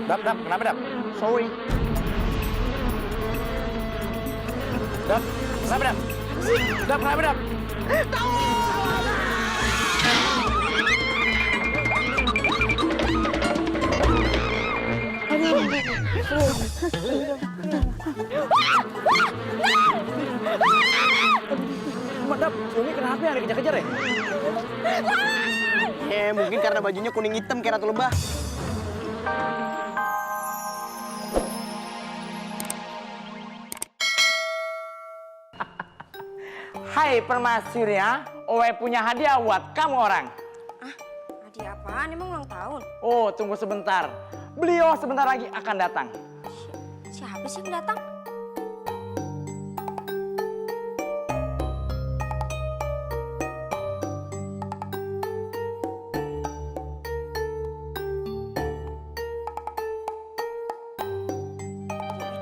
Dap, kenapa Dap? Sorry. Dap, kenapa Dap? Dap, kenapa Dap? Dap, Umi kenapa ya? Ada kejar-kejar ya? Mungkin karena bajunya kuning hitam kayak Ratu Lebah. Hai permaisurinya, Owe punya hadiah buat kamu orang. Ah, hadiah apaan? Emang ulang tahun? Oh, tunggu sebentar. Beliau sebentar lagi akan datang. Siapa sih yang datang?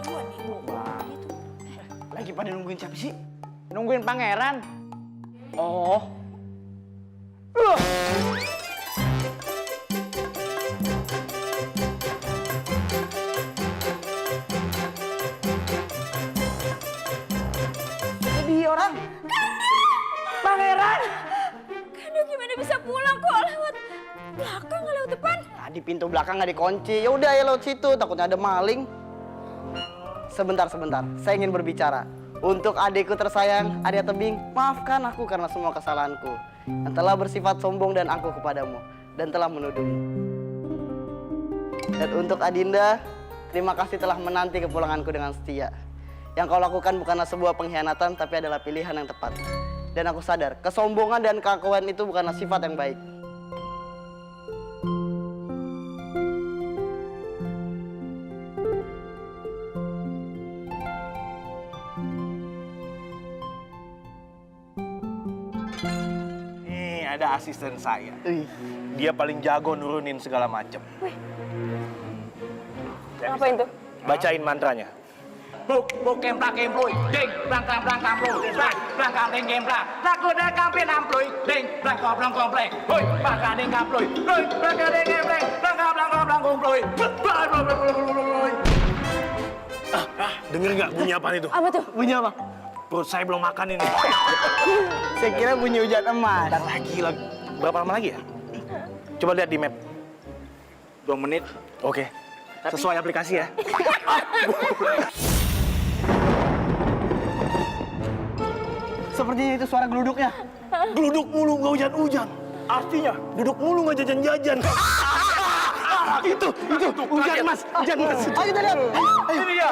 Dua nih, Bu. Dia tuh. Lagi pada nungguin siapa sih? Nungguin pangeran. Oh. Jadi orang. Pangeran! Kanda gimana bisa pulang kok lewat belakang nggak lewat depan? Tadi pintu belakang nggak dikunci. Ya udah ya lewat situ. Takutnya ada maling. Sebentar. Saya ingin berbicara. Untuk adikku tersayang, Arya Tebing, maafkan aku karena semua kesalahanku yang telah bersifat sombong dan angkuh kepadamu dan telah menuduhmu. Dan untuk Adinda, terima kasih telah menanti kepulanganku dengan setia. Yang kau lakukan bukanlah sebuah pengkhianatan, tapi adalah pilihan yang tepat. Dan aku sadar, kesombongan dan keakuan itu bukanlah sifat yang baik. Nih ada asisten saya. Ih, Dia paling jago nurunin segala macam. Ngapain tuh? Bacain mantranya. Buk kemprak kempluy, ding, blangkam kempluy, blangkam ding kemprak, lakuda kampin ampluy, ding, blangkam komplek, hoi, blangkam ding kampluy, hoi, blangkam ding kemplek, blangkam kompluy, Denger nggak bunyi apaan itu? Apa tuh? bunyi apa? Perut saya belum makan ini. Saya kira bunyi hujan emas. Bentar lagi. Berapa lama lagi ya? Coba lihat di map. 2 menit. Oke. Sesuai aplikasi ya. Sepertinya itu suara geluduknya. Duduk mulu nggak hujan-hujan. Artinya duduk mulu nggak jajan-jajan. Itu Hujan emas. Ayo kita lihat. Ini dia.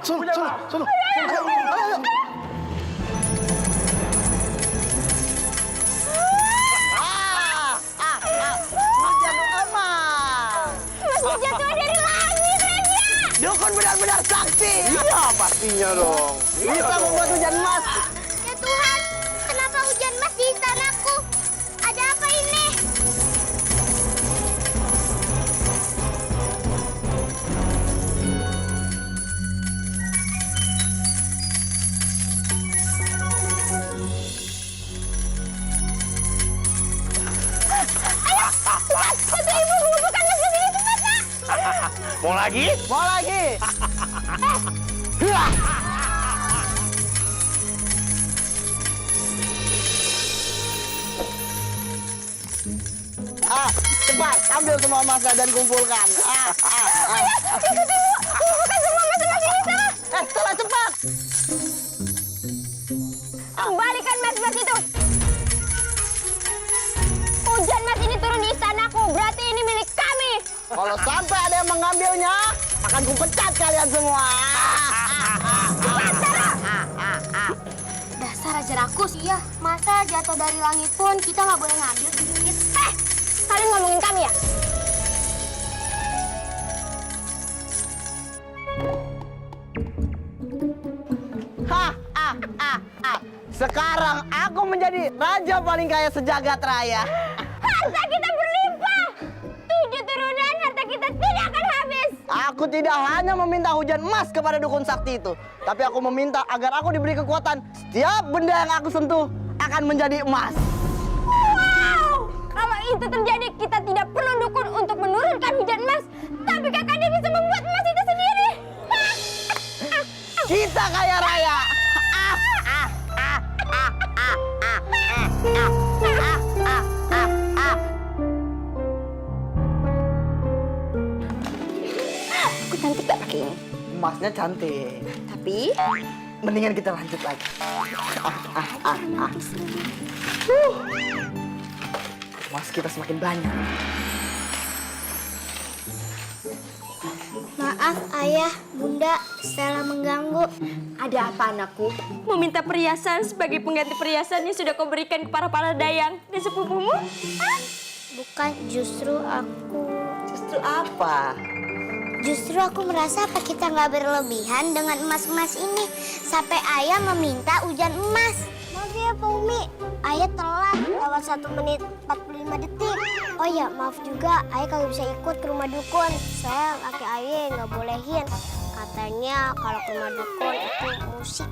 Sono. Ayo. Hujan emas. Mas jatuh dari langit, Raja! Dukun benar-benar sakti. Iya pastinya dong. Bisa membuat hujan emas. Ya Tuhan, kenapa hujan mas di istanaku? Ada apa ini? Satu ibu bukan mas di sini cepat nak! Mau lagi? Mau lagi. Cepat ambil semua emasnya dan kumpulkan. Bukan semua mas di sini salah! Setelah cepat. Kembalikan mas itu! Hujan mas ini turun di istanaku, berarti ini milik kami! Kalau sampai ada yang mengambilnya, akan kupecat kalian semua. Dasar aja rakus. Iya, masa jatuh dari langit pun kita nggak boleh ngambil sedikit? Kalian ngomongin kami ya? Sekarang aku menjadi raja paling kaya sejagat raya. Harta kita berlimpah! 7 turunan harta kita tidak akan habis! Aku tidak hanya meminta hujan emas kepada dukun sakti itu, tapi aku meminta agar aku diberi kekuatan. Setiap benda yang aku sentuh akan menjadi emas. Wow! Kalau itu terjadi, kita tidak perlu dukun untuk menurunkan hujan emas. Tapi Kakanda bisa membuat emas itu sendiri. Kita kaya raya. Aku cantik gak pakai ini? Emasnya cantik. Tapi Mendingan kita lanjut lagi. Emas kita semakin banyak. maaf ayah, bunda, Stella mengganggu. Ada apa anakku? Mau minta perhiasan sebagai pengganti perhiasan yang sudah kau berikan kepada para dayang dan sepupumu? Bukan, justru aku... Justru apa? Justru aku merasa apa kita nggak berlebihan dengan emas-emas ini. Sampai ayah meminta hujan emas. Maaf ya Pak Umi, ayah telat lewat 1 menit 45 detik. Oh ya, maaf juga, ayah kagak bisa ikut ke rumah dukun. Saya laki ayah nggak bolehin. Katanya kalau ke rumah dukun itu musik.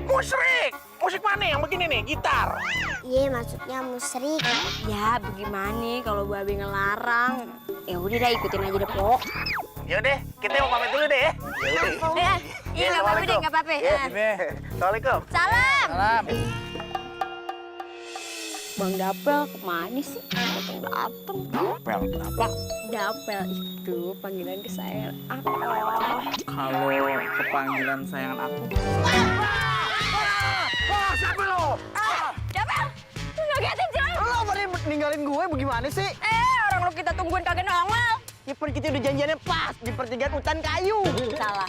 Musrik! Musik mana yang begini nih? Gitar? Iya, maksudnya musrik. Ya bagaimana kalau babe ngelarang? Ya udah dah ikutin aja deh Pok. Yaudah, kita mau pamit dulu deh ya. Yaudah. Iya nggak apa-apa deh, nggak apa-apa. Assalamualaikum. Salam. Salam. Bang Dapel kemana sih? Datang. Dapel. Apa? Dapel itu panggilan kesayangan aku. Kalau kepanggilan sayangan aku. Siapa lo? Dapel, lu ngagetin sih lu. Lo pada ninggalin gue bagaimana sih? Orang lu kita tungguin kagak nongol. Ya kita udah janjiannya pas di pertigaan hutan kayu. Salah.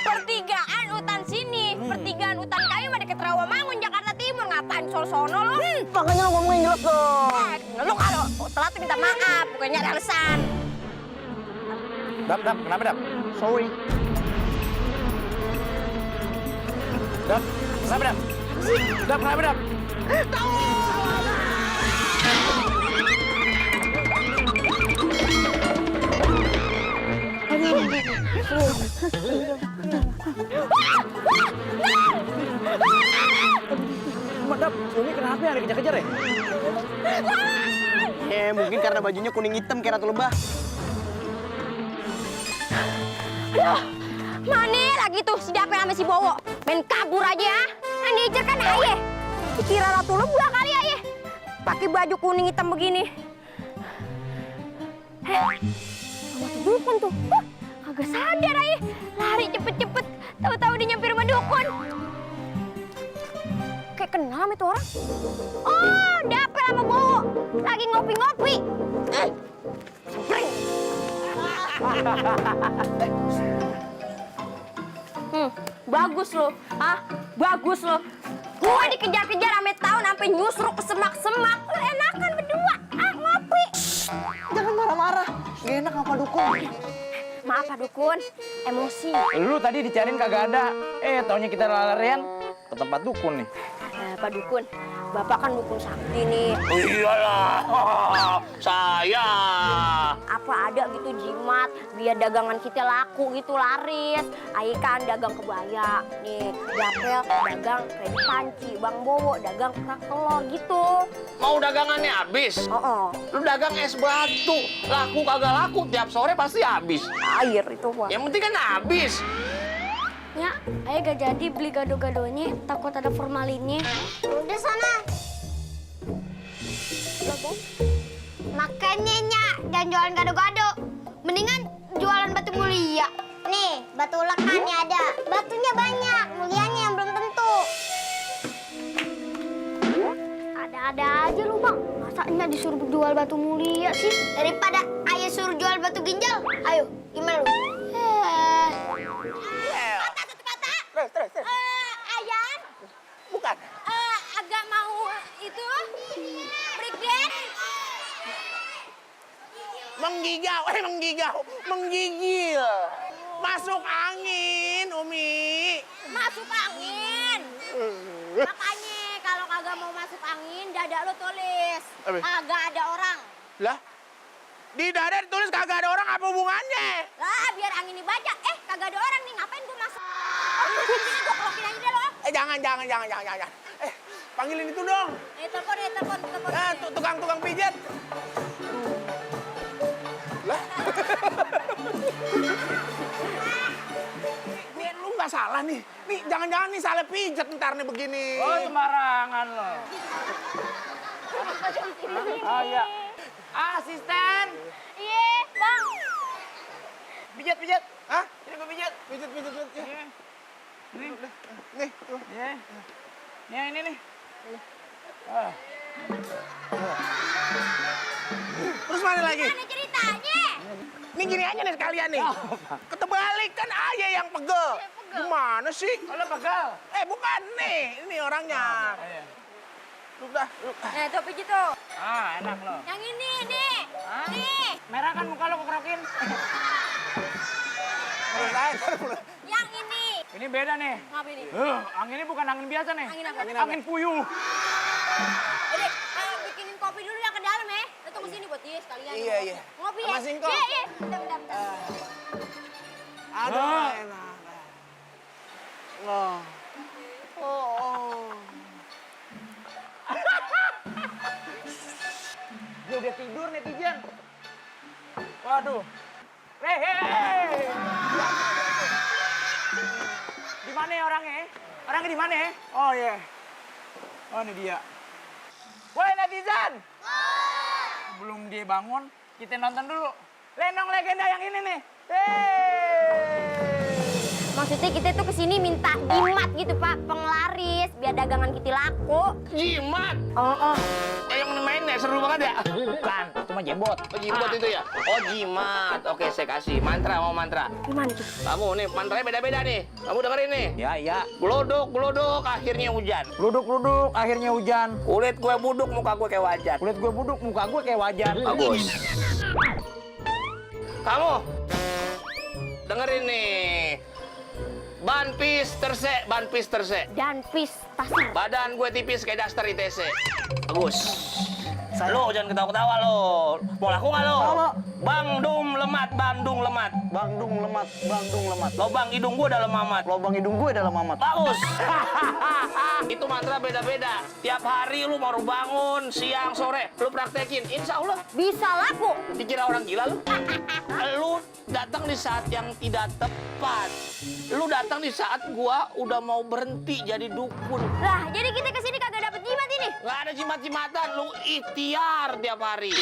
Pertigaan hutan sini, pertigaan hutan kayu mah deket Rawamangun, Jakarta Timur. Ngapain sono lo? Makanya lo ngomongin jelas dong. Lu kalau telat minta maaf, bukannya ada alasan. Dap, kenapa Dap? Sorry. Dap, kenapa Dap? Dap, kenapa Dap? Dap, ini kenapa ya? Ada kejar-kejar ya? Mungkin karena bajunya kuning hitam kayak Ratu Lebah. Mana lagi tuh si Dapel sama si Bowo? Main kabur aja ya. Yang diincer kan ayah. Dikira Ratu Lebah kali ayah. Pakai baju kuning hitam begini. Sama tuh dukun tuh. Kagak sadar ayah. Lari cepet-cepet. Tahu-tahu dia nyampe rumah dukun. Kayak kenal sama itu orang. Oh, Dapel sama Bowo. Lagi ngopi-ngopi. Spring. Bagus lo, bagus lo. Gue dikejar-kejar sampai tahun sampai nyusruk ke semak-semak. Lu enakan berdua. Ngopi. Jangan marah-marah. Gak enak apa dukun. Maaf Pak Dukun, emosi. Lu tadi dicariin kagak ada. Taunya kita larian ke tempat dukun nih. Pak Dukun, Bapak kan dukun sakti nih. Iyalah, saya. Apa ada gitu jimat biar dagangan kita laku gitu laris. Ayo kan dagang kebaya nih, Dapel dagang kayak panci, Bang Bowo dagang kerak telur gitu. Mau dagangannya habis? Lu dagang es batu. Laku kagak laku, tiap sore pasti habis. Air itu Pak. Yang penting kan habis. Ya, ayah gak jadi beli gado-gadonya, takut ada formalinnya. Udah sana. Makanya Nyak, jangan jualan gado-gado. Mendingan jualan batu mulia. Nih, batu ulekannya ada. Batunya banyak, mulianya yang belum tentu. Ada-ada aja lu Bang. Masa Nyak disuruh jual batu mulia sih? Daripada ayah suruh jual batu ginjal. Ayo, gimana lu? Terus. Ayan, Bukan. agak mau itu break dance. Menggigil. Masuk angin, Umi. Masuk angin. Makanya kalau kagak mau masuk angin, dada lo tulis. Apa? Kagak ada orang. Lah, di dada ditulis kagak ada orang, apa hubungannya? Lah, biar angin dibaca. Kagak ada orang nih, ngapain gue masuk? Sini gue kelokin aja deh lo. Jangan. panggilin itu dong. Telepon. Nah, tukang pijat. Lah. Nih, lu nggak salah nih. Nih, jangan-jangan nih salah pijat ntar nih begini. Oh, sembarangan lo. Oh iya. Asisten. Iya, Bang. Pijat. Hah? Ini gue pijat. Pijat. Ini. Nih, tuh. Ya. Yang ini nih. Ah. Terus mana lagi? Mana ceritanya? Nih gini aja nih sekalian nih. Ketebalik kan ayah yang pegel. Gimana sih? Kalau pegal. Bukan nih. Ini orangnya. Iya. Lu dah. Nah, itu pijit tuh. Ah, enak lo. Yang ini, nih. Hah? Nih. Merah kan muka lo kekrokin. Yang ini. Ini beda nih. Ngapa ini? Angin ini bukan angin biasa nih. Angin apa? Angin puyuh. Jadi, bikinin kopi dulu yang ke dalam ya. Lu tunggu sini buat dia sekalian. Iya. Ngopi ya? Sama singkong. Iya. Bentar. Aduh, enak. Oh. Dia udah tidur netizen. Waduh. Hei. Di mana ya orangnya? Orangnya di mana? Oh iya. Oh ini dia. Woi netizen. Belum dia bangun, kita nonton dulu. Lenong legenda yang ini nih. Maksudnya kita tuh kesini minta jimat gitu, Pak. Penglaris, biar dagangan kita laku. Jimat. Oh. Yang mainnya seru banget ya? Bukan, itu mah jembot. Oh, jimat itu ya? Oh, jimat. Oke, saya kasih. Mantra, mau mantra. Gimana tuh? Kamu nih, mantranya beda-beda nih. Kamu dengerin nih. Ya. Glodok, akhirnya hujan. Luduk, akhirnya hujan. Kulit gue buduk, muka gue kayak wajan. Kulit gue buduk, muka gue kayak wajan. Bagus. Kamu dengerin nih. Ban pis terse. Dan pistasi. Badan gue tipis kayak daster ITC. Bagus. Lo jangan ketawa-ketawa lo. Mau laku nggak lo? Bandung lemat. Lobang hidung gue dalam amat. Bagus. Itu mantra beda-beda. Tiap hari lu baru bangun, siang, sore. Lu praktekin. Insya Allah. Bisa laku. Dikira orang gila lu. Lu datang di saat yang tidak tepat. Lu datang di saat gua udah mau berhenti jadi dukun. Lah, jadi kita kesini kagak dapet jimat ini. Nggak ada jimat-jimatan. Lu ikhtiar tiap hari.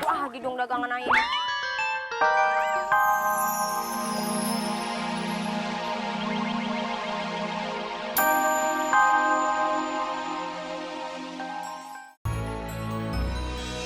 Wah, di dong dagangan aja.